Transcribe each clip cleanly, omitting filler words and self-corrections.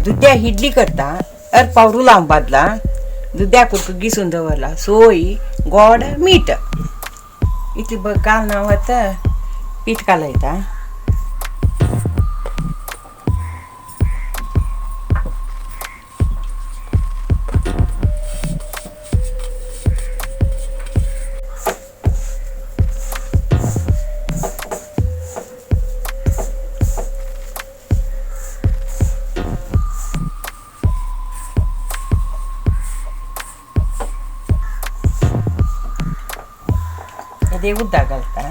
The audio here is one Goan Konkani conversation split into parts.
दुद्या इडली करता. अर्द पाव रुलांव बादला, दुद्या कुडको गिसून दवरला, सोय, गोड, मीठ इतली घालून हांव आतां पीठ कालयता. इदें उदक घालता.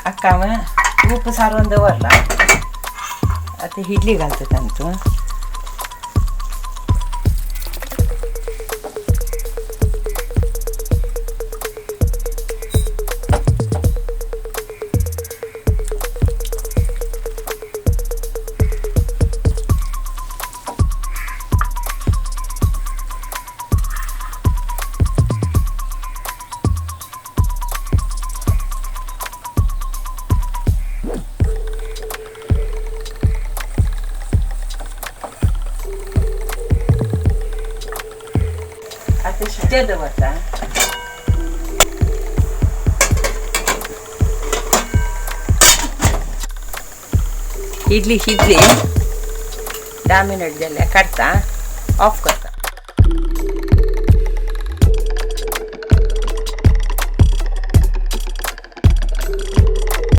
अक्का उप सारोवन दवरला. आतां इडली घालता तातूंत. आतां शिट्टे दवरता. इडली शिजली. 10 मिनट जाल्यार काडटा, ऑफ करता.